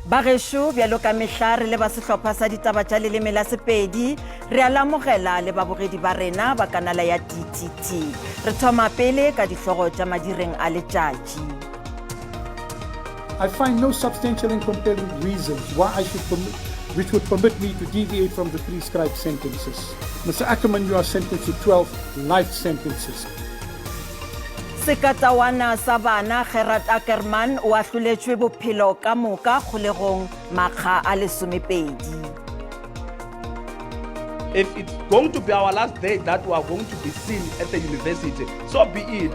Bagešo, bjalo ka mehla re le ba sehlopha sa ditaba tša leleme la Sepedi, re a le amogela le babogedi ba rena ba kanala ya DTT. Re thoma pele ka dihlogo tša madireng a letšatši. I find no substantial and compelling reasons why I should permit, which would permit me to deviate from the prescribed sentences. Mr. Ackerman, you are sentenced to 12 life sentences. Sekatawana sa bana Gerard Ackerman o ahloletšwe bophelo ka moka kgolegong makga a lesomepedi. If it's going to be our last day that we are going to be seen at the university, so be it.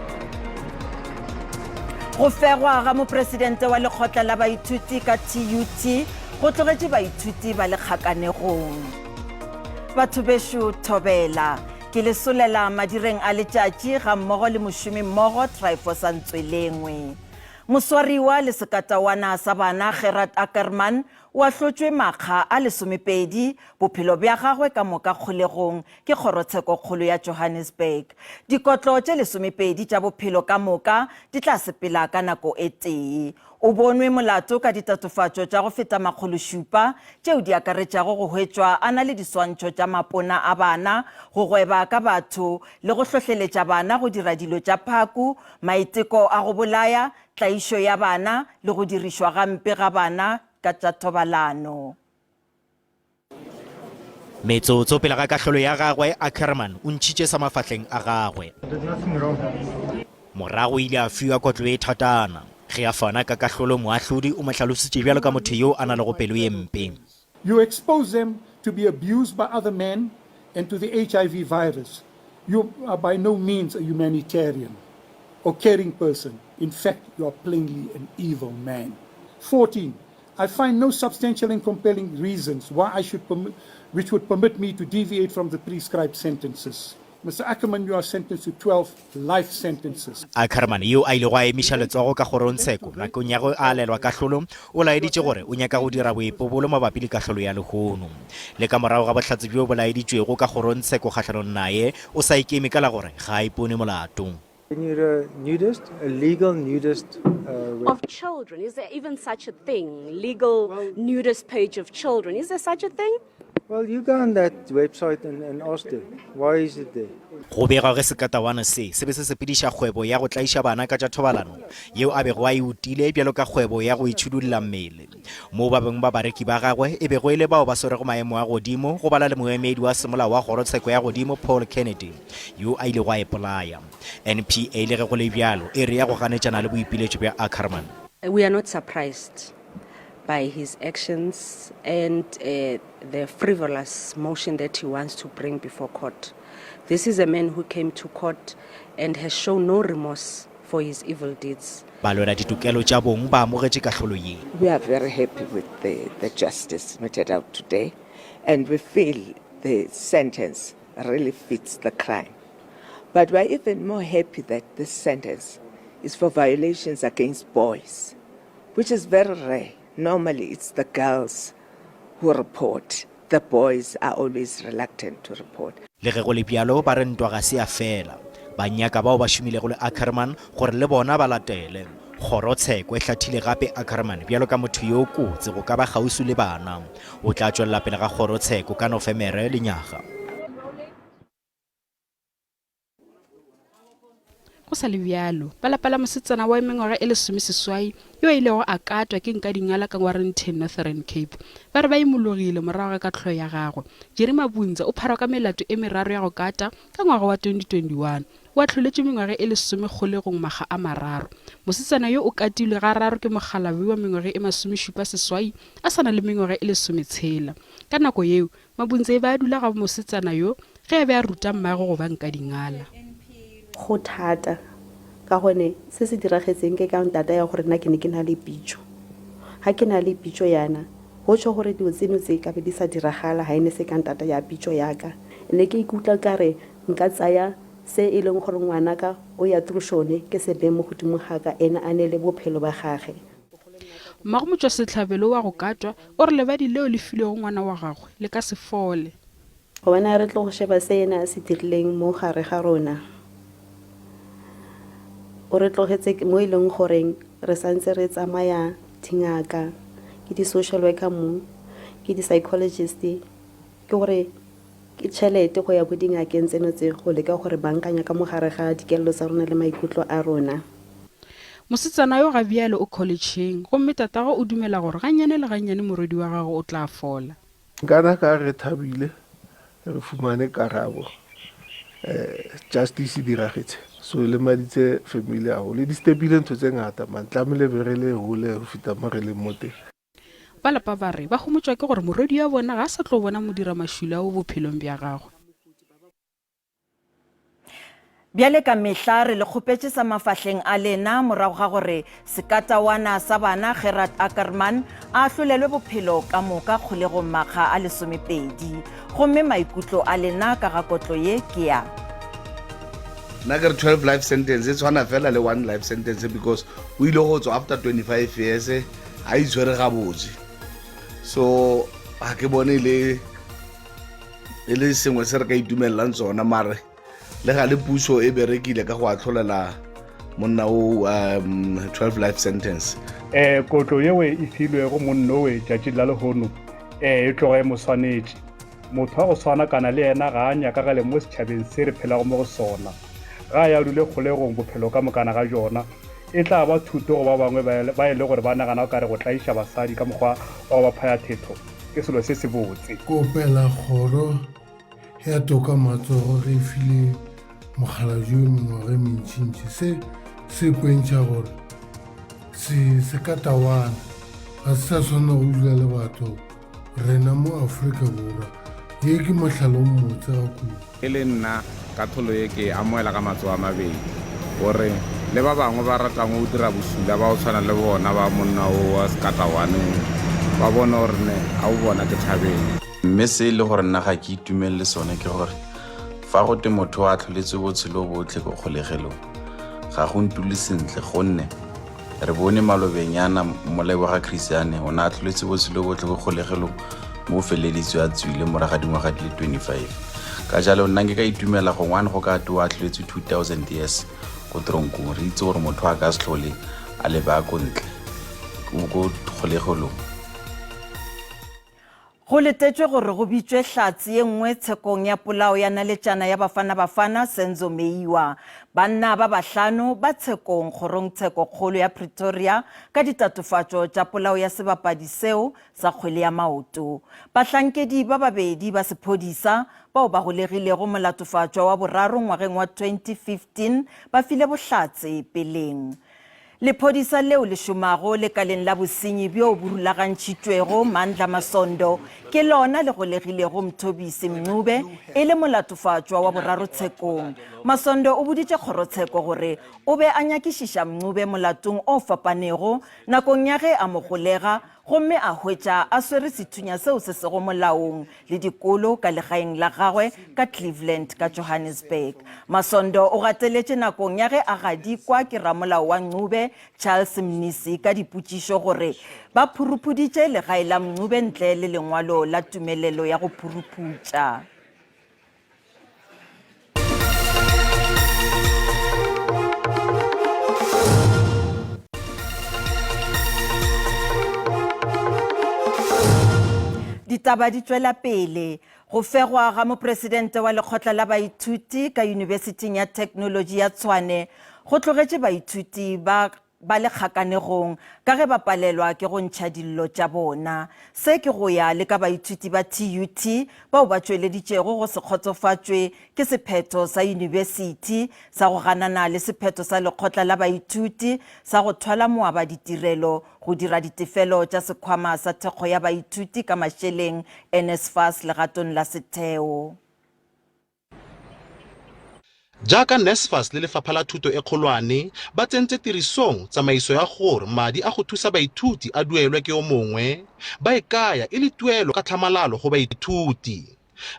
Go fegwa ga mopresidente wa lekgotla la baithuti ka TUT go tlogetše baithuti ba le kgakanegong. Batho bešo thobela. Ke le solela madireng a letšatši gammogo le mošomimmogo Tryphosa Ntswelengwe. Moswariwa le sekatawana sa bana Gerard Ackerman o ahlotšwe makga a lesomepedi bophelo bja gagwe ka moka kgolegong ke Kgorotshekokgolo ya Johannesburg. Dikotlo tše lesomepedi tša bophelo ka moka di tla sepela ka nako e tee. O bonwe molato ka ditatofatšo tša go feta makgološupa, tšeo di akaretšago go hwetšwa a na le diswantšho tša mapona a bana, go gweba ka batho le go hlohleletša bana go dira dilo tša phaku, maiteko a go bolaya, tlaišo ya bana le go dirišwa gampe ga bana ka tša thobalano. Metsotso pele ga kahlolo ya gagwe, Ackermann o ntšhitše sa mafahleng a gagwe. Morago o ile a fiwa kotlo e thatana. Ge a fana ka kahlolo, moahlodi o mo hlalositše bjalo ka motho yo a na lego pelo ye mpe. You expose them to be abused by other men and to the HIV virus. You are by no means a humanitarian or caring person. In fact, you are plainly an evil man. 14. I find no substantial and compelling reasons why I should permit, which would permit me to deviate from the prescribed sentences. Mr. Ackerman, you are sentenced to 12 life sentences. Ackerman, yo a ilego a emiša letsogo ka kgorongtsheko nakong ya ge a alelwa kahlolo, o laeditše gore o nyaka go dira boipobolo mabapi le kahlolo ya lehono. Le ka morago ga bohlatse bjo bo laeditšwego ka kgorongtsheko kgahlanong naye, o sa ikeme ka la gore ga a ipone molato. When you're a nudist, a legal nudist. Uh, of children, is there even such a thing? Legal well, nudist page of children, is there such a thing? Well, you go on that website and, and ask them, why is it there? Go begwa ge sekatawana se se be se sepediša kgwebo ya go tlaiša bana ka tša thobalano yeo a bego a e utile bjalo ka kgwebo ya go itšhidulla mmele, moo ba bangwe ba bareki ba gagwe e bego e le bao ba swerego maemo a godimo go bala le moemedi wa semolao wa kgorotsheko ya godimo Paul Kennedy yo a ilego a ipolaya. NPA le ge go le bjalo e re ya go ganetšana le boipiletšo bja Ackermann. We are not surprised by his actions and uh, the frivolous motion that he wants to bring before court. This is a man who came to court and has shown no remorse for his evil deeds. Balwela ditokelo tša bong ba amogetše kahlolo ye. We are very happy with the, the justice meted out today and we feel the sentence really fits the crime. But we're even more happy that this sentence is for violations against boys, which is very rare. Normally it's the girls who report. The boys are always reluctant to report. Le ge go le bjalo, ba re ntwa ga se ya fela. Ba nyaka bao ba šomilego le Ackermann gore le bona ba latele. Kgorotsheko e hlathile gape Ackermann bjalo ka motho yo kotsi go ka ba kgauswi le bana. O tla tšwelela pele ga kgorotsheko ka Nofemere lenyaga. Go sa le bjalo, ba lapa la mosetsana wa mengwaga e lesomeseswai yo a ilego a katwa ke nkadingala ka Warrenton, Northern Cape, ba re ba imologile morago ga kahlolo ya gagwe. Jerry Mabunza o pharwa ka melato e meraro ya go kata ka ngwaga wa 2021. O ahloletšwe mengwaga e lesome kgolegong makga a mararo. Mosetsana yo o katilwe gararo ke mokgalabje wa mengwaga e masomešupa seswai a sa na le mengwaga e lesometshela. Ka nako yeo, Mabunza e be a dula gabo mosetsana yo ge a be a ruta mmagwe go ba nkadingala. Go thata ka gone se se diragetseng ke ka ntata ya gore nna ke ne ke na le pitšo. Ga ke na le pitšo yana go tšho gore dilo tseno tse ka be di sa diragala ga e ne se ka ntata ya pitšo ya ka. Ne ke ikutlwa ka re nka tsaya se e leng gore ngwanaka o ya through šone ke se bee mo godimo ga ka ena a ne le bophelo ba gage. Mmago motšwasehlabelo wa go katwa o re lebadi leo le filwego ngwana wa gagwe le ka se fole. Gobane a re tlo go sheba se yena a se dirileng mo gare ga rona. O re tlogetse mo e leng goreng re santse re tsamaya dingaka. Ke di-social worker mo, ke di-psychologist, ke gore ke tšhelete go ya ko dingakeng tseno tse go leka go re bankanya ka mo gare ga dikelelo tsa rona le maikutlo a rona. Mosetsana yo ga bjale o kholetšheng gomme tatagwe o dumela gore gannyane le gannyane morwedi wa gagwe o tla fola. Nkana ka re thabile re fumane karabo justice e diragetse so e lemaditse family haholo e disturbile ntho tse ngata man tlamehile be re le hole ho feta mo re leng mo teng. Ba lapa ba re ba homotšwa ke gore morwedi wa bona ga a sa tlo bona modiramašula wo bophelong bja gagwe. Bjale ka mehla re le kgopetše sa mafahleng a lena morago ga gore sekatawana sa bana Gerard Ackerman a ahlolelwe bophelo ka moka kgolegong makga a lesomepedi. Gomme maikutlo a lena ka ga kotlo ye ke a. Nna ke re 12 life sentence e tshwana fela le one life sentence because o ile go tswa after 25 years a itshwere gabotse so ga ke bone le e le sengwe se re ka itumelelang tsona mare le ga le puso e berekile ka go atlholela monna o um 12 life sentence um kotlo yeo e filwego monnowe tšatšing la lehono um e tloga e mo swanetše motho wa go swana kana le yena ga a nyakagale mo setšhabeng se re phelago mo go sona ga a ya dule kgolegong bophelo ka mokana ga jona e tla ba thuto go ba bangwe ba e le gore ba nagana o kare go tlaiša basadi ka mokgwa wa go ba phaya thetho ke selo se sebotse. Kopela kgoro ya toka matsogo ge e file mokgalabje yo mengwaga e mentšintši. Se se kwentšha gore se sekatawana ga se sa swanela go dula le batho rena mo Afrika Borwa. Ye ke mohlala o mmotse ga kudu. E le nna, katholo ye ke e amohela ka matsogo a mabedi, gore le ba bangwe ba ratang go dira bosula ba go tshwana le bona ba monna wo wa sekatawane wo, ba bone gore ne a o bona ke thabeng. Mme se e le gore nna ga ke itumelele sone ke gore fa go te motho o atlholetswe botshelo botlhe ko kgolegelong ga go ntule sentle gonne Re bone malobenyana mmolai wa ga Christiane o ne a tlholetse botshelo botlhe ko kgolegelong mo o feleditswe a tswile morago ga dingwaga di le 25. Ka jalo nna nke ka itumela gongwe go ka tewa a tlholetswe 2000 years ko tronkong re itse gore motho a ka se tlhole a leba ko ntle ko kgolegelong. Go letetšwe gore go bitšwe hlatse ye nngwe tshekong ya polao ya naletšana ya Bafana Bafana Senzo Meyiwa. Banna ba bahlano ba tshekong kgorongtshekokgolo ya Pretoria ka ditatofatšo tša polao ya sebapadi seo sa kgwele ya maoto. Bahlankedi ba babedi ba sephodisa bao ba golegilego molatofatšwa wa boraro ngwageng wa 2015 ba file bohlatse peleng. Lephodisa leo le šomago lekaleng la bosenyi bjo bo rulagantšhitšwego, Mandla Masondo, ke lona le golegilego Mthobisi Mncube e le molatofatšwa wa boraro tshekong. Masondo o boditše kgorotsheko gore o be a nyakišiša Mncube molatong o fapanego nakong ya ge a mo golega gomme a hwetša a swere sethunya seo se sego molaong le dikolo ka legaeng la gagwe ka Cleveland ka Johannesburg. Masondo o gateletše nakong ya ge a gadikwa ke ramolao wa Ncube, Charles Mnisi ka dipotšišo gore ba phuruphuditše legae la Mncube ntle le lengwalo la tumelelo ya go phuruphutša. Ditaba di tšwela pele. Go fegwa ga mopresidente wa lekgotla la baithuti ka Yunibesithing ya Theknolotši ya Tshwane go tlogetše baithuti ba ba le kgakanegong ka ge ba palelwa ke go ntšha dillo tša bona. Se ke go ya le ka baithuti ba TUT bao ba tšweleditšego go se kgotsofatšwe ke sephetho sa yunibesithi sa go ganana le sephetho sa lekgotla la baithuti sa go thwala moaba ditirelo go dira ditefelo tša sekhwama sa thekgo ya baithuti ka mašeleng, NSFAS, legatong la setheo. Jaaka NSFAS le Lefapha la Thuto e Kgolwane ba tsentse tirisong tsamaiso ya gore madi a go thusa baithuti a duelwe ke yo mongwe, ba e kaya e le tuelo ka tlhamalalo go baithuti.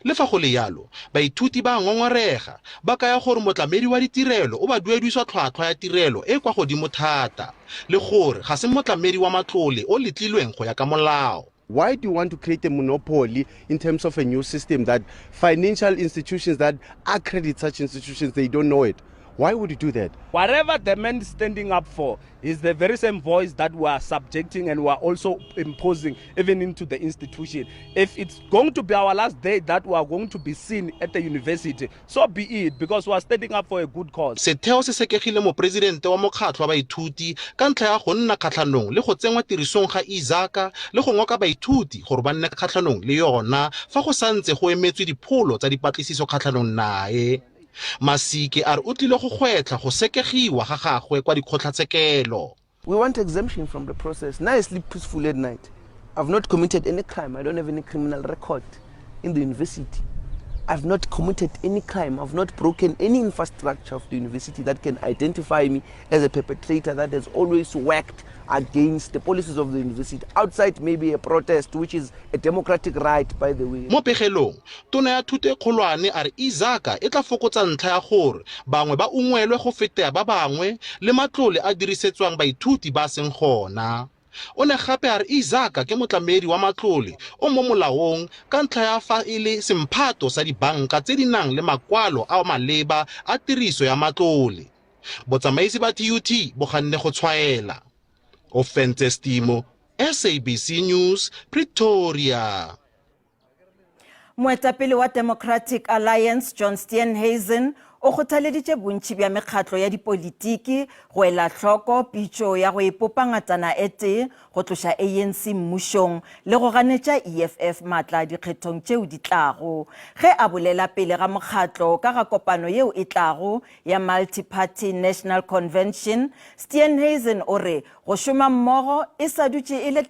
Le fa go le yalo, baithuti ba a ngongorega, ba kaya gore motlamedi wa ditirelo o ba duediswa tlhwatlhwa ya tirelo e e kwa godimo thata le gore ga se motlamedi wa matlole o letlilweng go ya ka molao. Why do you want to create a monopoly in terms of a new system that financial institutions that accredit such institutions, they don't know it? Why would you do that? Whatever the man is standing up for is the very same voice that we are subjecting and we are also imposing even into the institution. If it's going to be our last day that we are going to be seen at the university, so be it, because we are standing up for a good cause. Setheo se sekegile mopresidente wa mokgatlho wa baithuti ka ntlha ya go nna kgatlhanong le go tsenngwa tirisong ga Isaka le go ngoka baithuti gore ba nne kgatlhanong le yona fa go santse go emetswe dipholo tsa dipatlisiso kgatlhanong nae. Masike a re o tlile go gwetlha go sekegiwa ga gagwe kwa dikgotlatshekelo. We want exemption from the process. Now I sleep peacefully at night. I've not committed any crime. I don't have any criminal record in the university. I've not committed any crime. I've not broken any infrastructure of the university that can identify me as a perpetrator that has always worked against the policies of the university. Outside maybe a protest, which is a democratic right, by the way. Mo pegelong, Tona ya Thuto e Kgolwane a re Isaka e tla fokotsa ntlha ya gore bangwe ba ungwelwe go feta ba bangwe le matlole a dirisetswang baithuti ba seng gona. O ne gape a re Isaka ke motlamedi wa matlole o mo molaong ka ntlha ya fa e le semphato sa dibanka tse di nang le makwalo a maleba a tiriso ya matlole. Botsamaisi ba TUT bo ganne go tshwaela. Ofentse Stimo, SABC News, Pretoria. Moetapele wa Democratic Alliance John Steenhuisen o kgothaleditše bontši bja mekgatlo ya dipolitiki go ela hloko pitšo ya go ipopa ngatana e tee go tloša ANC mmušong le go ganetša EFF maatla dikgethong tšeo di tlago. Ge a bolela pele ga mokgatlo ka ga kopano yeo e tlago ya Multi-Party National Convention, Steenhuisen o re go šoma mmogo e sa dutše e le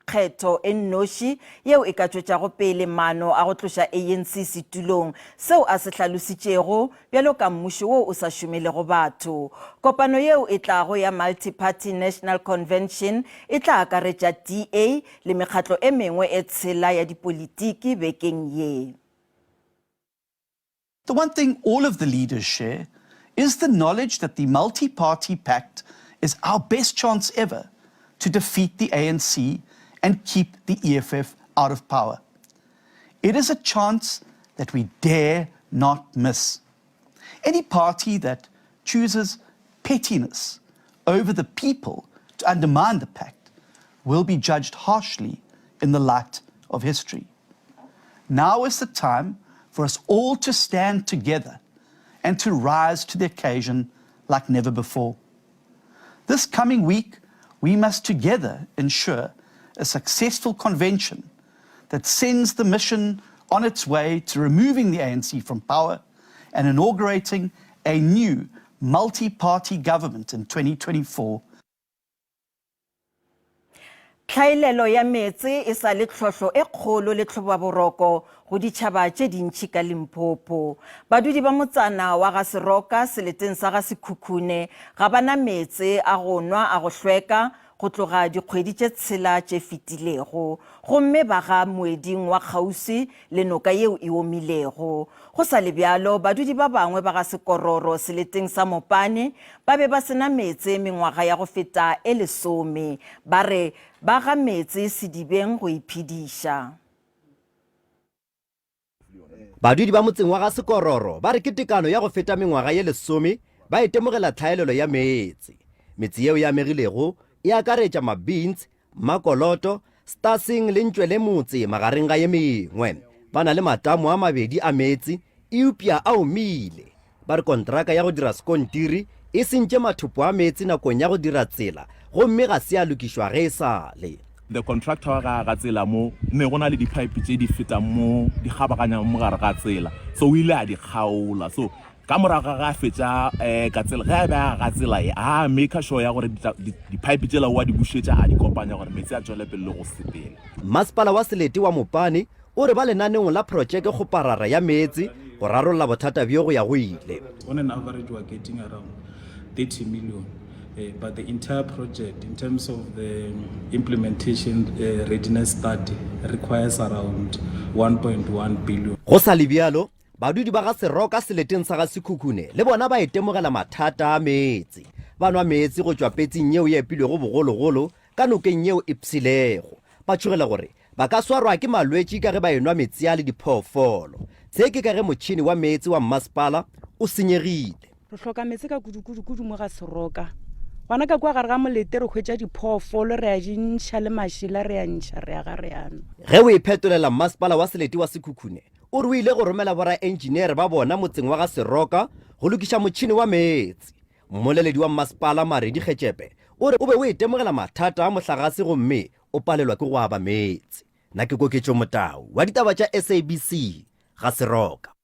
kgetho e nnoši yeo e ka tšwetšago pele maano a go tloša ANC setulong seo a se hlalositšego bjalo ka mmušo wo o sa šomelego batho. Kopano yeo e tlago ya Multi-Party National Convention e tla akaretša DA le mekgatlo e mengwe e tshela ya dipolitiki bekeng ye. The one thing all of the leaders share is the knowledge that the multi party pact is our best chance ever to defeat the ANC and keep the EFF out of power. It is a chance that we dare not miss. Any party that chooses pettiness over the people to undermine the pact will be judged harshly in the light of history. Now is the time for us all to stand together and to rise to the occasion like never before. This coming week, we must together ensure a successful convention that sends the mission on its way to removing the ANC from power and inaugurating a new multi party government in 2024. Tlhaelelo ya meetse e sa le tlhohlo e kgolo le tlhobaboroko go ditšhaba tše dintši ka Limpopo. Badudi ba motsana wa ga Seroka seleteng sa ga Sekhukhune ga ba na meetse a go nwa a go hlweka go tloga dikgwedi tše tshela tše fetilego gomme ba ga moeding wa kgauswi le noka yeo e omilego. Go sa le bjalo, badudi ba bangwe ba ga Sekororo seleteng sa Mopane ba be ba se na meetse mengwaga ya go feta e lesome. Ba re ba ga meetse sedibeng go iphediša. Badudi ba motseng wa ga Sekororo ba re ke tekano ya go feta mengwaga ye lesome ba itemogela tlhaelelo ya meetse. Metse yeo e amegilego e akaretša Mabeens, Makoloto, Stasing le Ntšwelemotse magareng ga ye mengwe. Ba na le matamo a mabedi a meetse eupša a omile. Ba re kontraka ya go dira sekontiri e sentše mathopo a meetse nakong ya go dira tsela gomme ga se ya lokišwa ge e sa le. The contractor wa ga aga tsela mo ne go na le di-pipe tše di fetang mo di kgabaganyang mo gare ga tsela, so o ile a di kgaola. So ka morago ga ge a fetša um ka tsela, ge a be a aga tsela ye a maker sure ya gore di-pipe tšela o a di bušetša a di kopanya gore meetse a tšwele pele le go sepela. Masepala wa Selete wa Mopane O re ba lenaneong la protšeke kgoparara ya meetse go rarolla bothata bjo go ya go ile. On an average we are getting around 30 million uh, but the entire project in terms of the implementation uh, readiness study requires around 1.1 billion. Go sa le bjalo, badudi ba ga Seroka seleteng sa ga Sekhukhune le bona ba itemogela mathata a meetse. Ba nwa meetse go tšwa petsing yeo e epilwego bogologolo ka nokeng yeo e pshilego. Ba tšhogela gore Ba ka swarwa ke malwetši ka ge ba enwa meetse a le diphoofolo. Se ke ka ge motšhene wa meetse wa mmasepala o senyegile. Re hloka meetse ka kudu-kudu-kudu mo ga Seroka. Gona ka kua gare ga molete re hwetša diphoofolo re a di ntšha le mašela re a ntšha re a ga re a nwa. Ge o iphetolela Mmasepala wa Selete wa Sekhukhune o re o ile go romela boraentšineere ba bona motseng wa ga Seroka go lokiša motšhene wa meetse. Mmoleledi wa mmasepala Maredi Kgetšepe o re o be o itemogela mathata a mohlagase gomme o palelwa ke go aba meetse. Na ke Koketšo Motau wa ditaba tša SABC ga Seroka.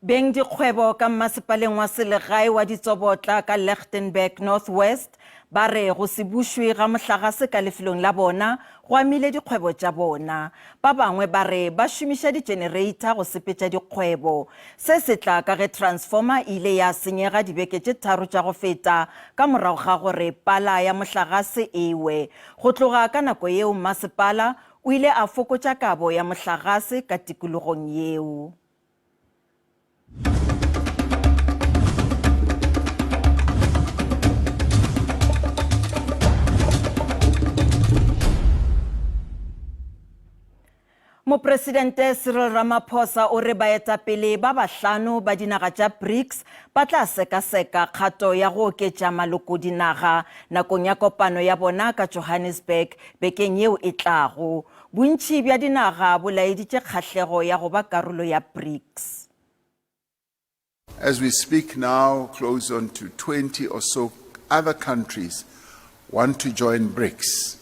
Beng dikgwebo ka mmasepaleng wa selegae wa Ditsobotla ka Lichtenburg North West ba re go se bušwe ga mohlagase ka lefelong la bona go amile dikgwebo tša bona. Ba bangwe ba re ba šomiša ditšenereitha go sepetša dikgwebo. Se se tla ka ge transformer e ile ya senyega dibeke tše tharo tša go feta ka morago ga gore pala ya mohlagase e we. Go tloga ka nako yeo mmasepala o ile a fokotša kabo ya mohlagase ka tikologong yeo. Mopresidente Cyril Ramaphosa o re baetapele ba bahlano ba dinaga tša BRICS ba tla sekaseka kgato ya go oketša maloko dinaga nakong ya kopano ya bona ka Johannesburg bekeng yeo e tlago. Bontši bja dinaga bo laeditše kgahlego ya go ba karolo ya BRICS. As we speak now, close on to 20 or so other countries want to join BRICS.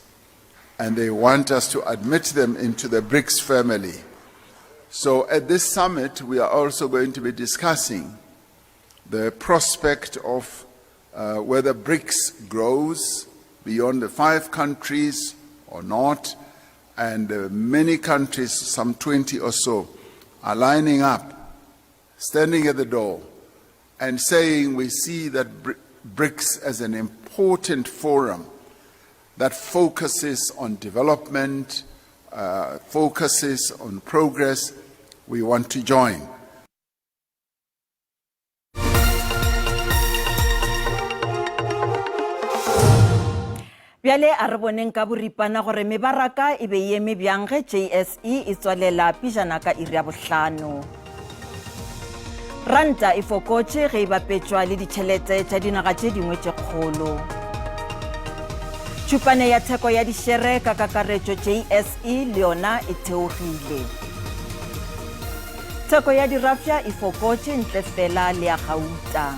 And they want us to admit them into the BRICS family. So at this summit, we are also going to be discussing the prospect of uh, whether BRICS grows beyond the five countries or not. And uh, many countries, some 20 or so, are lining up standing at the door and saying we see that BRICS as an important forum that focuses on development, uh, focuses on progress, we want to join. Bjale a re boneng ka boripana gore mebaraka e be e eme bjang ge JSE e tswalela pejana ka iri ya bohlano. Ranta e fokotše ge e bapetšwa le ditšhelete tša dinaga tše dingwe tše kgolo. Tšhupane ya theko ya dišere ka kakaretšo JSE le yona e theogile. Theko ya dirafša e fokotše ntle fela le ya gauta.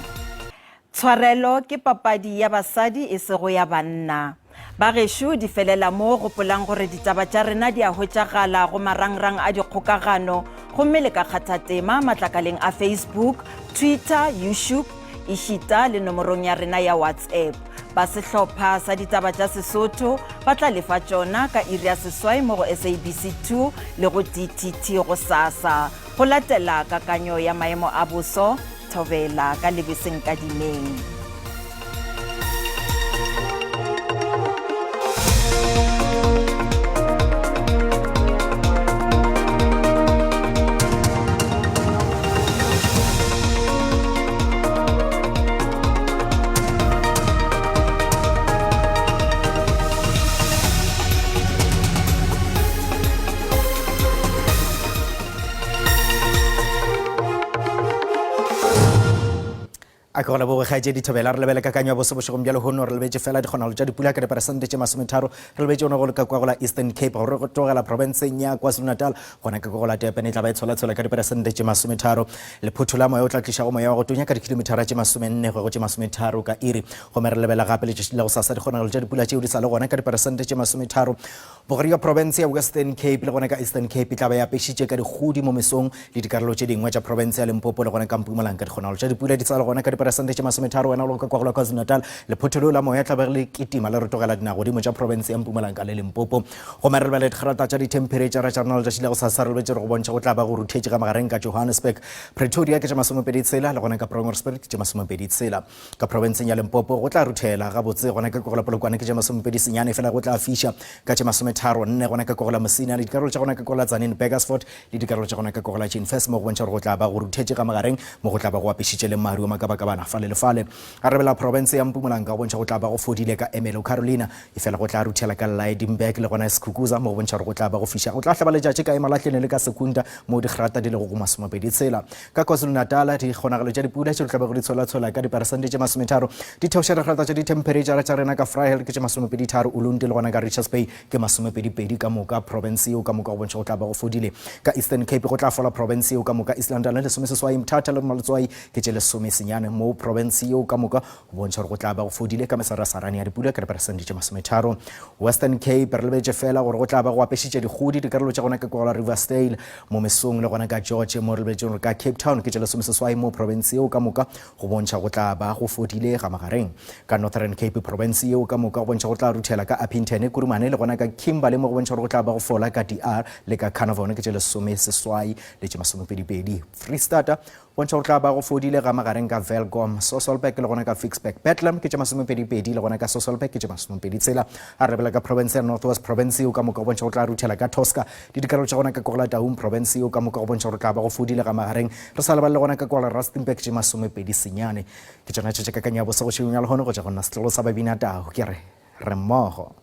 Tshwarelo ke papadi ya basadi e sego ya banna. Bagešo di felela mo, gopolang gore ditaba tša rena di a hwetšagala go marangrang a dikgokagano gomme le ka kgatha tema matlakaleng a Facebook, Twitter, YouTube ešita le nomorong ya rena ya WhatsApp. Ba sehlopha sa ditaba tša Sesotho ba tla lefa tšona ka iri ya seswai mo go SABC 2 le go DTT gosasa. Go latela kakanyo ya maemo a boso, Thobela ka lebeseng ka dineng. A ke go leboge kgaetšedi Thobela. Re lebele kakanyo ya boso bošegong bja lehono. Re lebetše fela dikgonagalo tša dipula ka diperesente tše masometharo. Re lebetše gona go le ka kwa go la Eastern Cape gore go tlogela profenseng ya KwaZulu-Natal gona ka kwa go la Durban e tla ba e tshola-tshola ka diperesente tše masometharo. Lephotho la moya o tla tlišago moya wa go tonya ka dikhilomithara tše masomenne go ya go tše masometharo ka iri. Gomme re lebela gape letšatši la gosasa dikgonagalo tša dipula tšeo di sa le gona ka diperesente tše masometharo. Bogare bja profense ya Western Cape le gona ka Eastern Cape e tla ba e apešitše ka dikgodi mo mesong le dikarolo tše dingwe tša profense ya Limpopo le gona ka Mpumalanga. Dikgonagalo tša dipula di sa le gona ka diperesente tše masometharo wena o lego ka kwa go la KwaZulu-Natal. Lephotho leo la moya tla be le kitima le rotogela dinagodimo tša profense ya Mpumalanga le Limpopo. Gomme re lebale dikgrata tša dithemphereitšara tša rena letšatši la gosasa re lebetše re go bontšha go tla ba go ruthetše ka magareng ka Johannesburg, Pretoria ke tše masomepedi tshela le gona ka Bronkhorstspruit ke tše masomepedi tshela. Ka profenseng ya Limpopo go tla ruthela gabotse gona ka Kogola Polokwane ke tše masomepedi senyane fela go tla fiša ka tše masometharo nne gona ka Kogola Musina le dikarolo tša gona ka Kogola Tzaneen Burgersfort le dikarolo tša gona ka Kogola Chinfes mo go bontšha gore go tla ba go ruthetše ka magareng mo go tla ba go apešitše le maru a makabakabana. hlabana fale le fale. Arabela profense ya Mpumalanga go bontšha go tla ba go fodile ka Ermelo Carolina, efela go tla ruthela ka Lydenburg le gona Skukuza mo go bontšha gore go tla ba go fiša. Go tla hlaba letšatši ka Emalahleni le ka Secunda mo digrata di lego go 23. Ka KwaZulu-Natal, dikgonagalo tša dipula tše di tla bego di tsholatshola ka diperesente tše 30 di theoša digrata tša dithemphereitšara tša rena ka Vryheid ke tše 23, Ulundi le gona ka Richards Bay ke masomepedipedi ka moka profense yeo ka moka go bontšha go tla ba go fodile. Ka Eastern Cape go tla fola profense yeo ka moka, East London lesomeseswai, Mthatha le Maletswai ke tše lesomesenyane moo profense yeo ka moka go bontšha gore go tla ba go fodile ka mesarasarane ya dipula ka diperesente tše masometharo. Western Cape re lebetše fela gore go tla ba go apešitše dikgodi dikarolo tša gona ka kwa Riversdale mo mesong le gona ka George mo re lebetšeng gore ka Cape Town ke tše lesomeseswai moo profense yeo ka moka go bontšha go tla ba go fodile ga magareng. Ka Northern Cape profense yeo ka moka go bontšha go tla ruthela ka Upington, Kurumane le gona ka Kimberley mo go bontšha gore go tla ba go fola ka De Aar le ka Carnarvon ke tše lesomeseswai le tše masomepedipedi. Freistata bontšha go tla ba go fodile ga magareng ka Welkom, Sasolburg le gona ka Ficksburg. Bethlehem ke tše masomepedipedi le gona ka Sasolburg ke tše masomepedi tshela. A re lebela ka profense ya North West profense yeo ka moka go bontšha go tla ruthela ka Tosca le dikarolo tša gona ka kwa go la Taung profense yeo ka moka go bontšha gore tla ba go fodile ga magareng. Re sa lebale le gona ka kwa la Rustenburg tše masomepedi senyane. Ke tšona tše tša kakanyo ya bose go šelong ya lehono go tšwa go nna setlogolo sa Babinatau ke re re mmogo.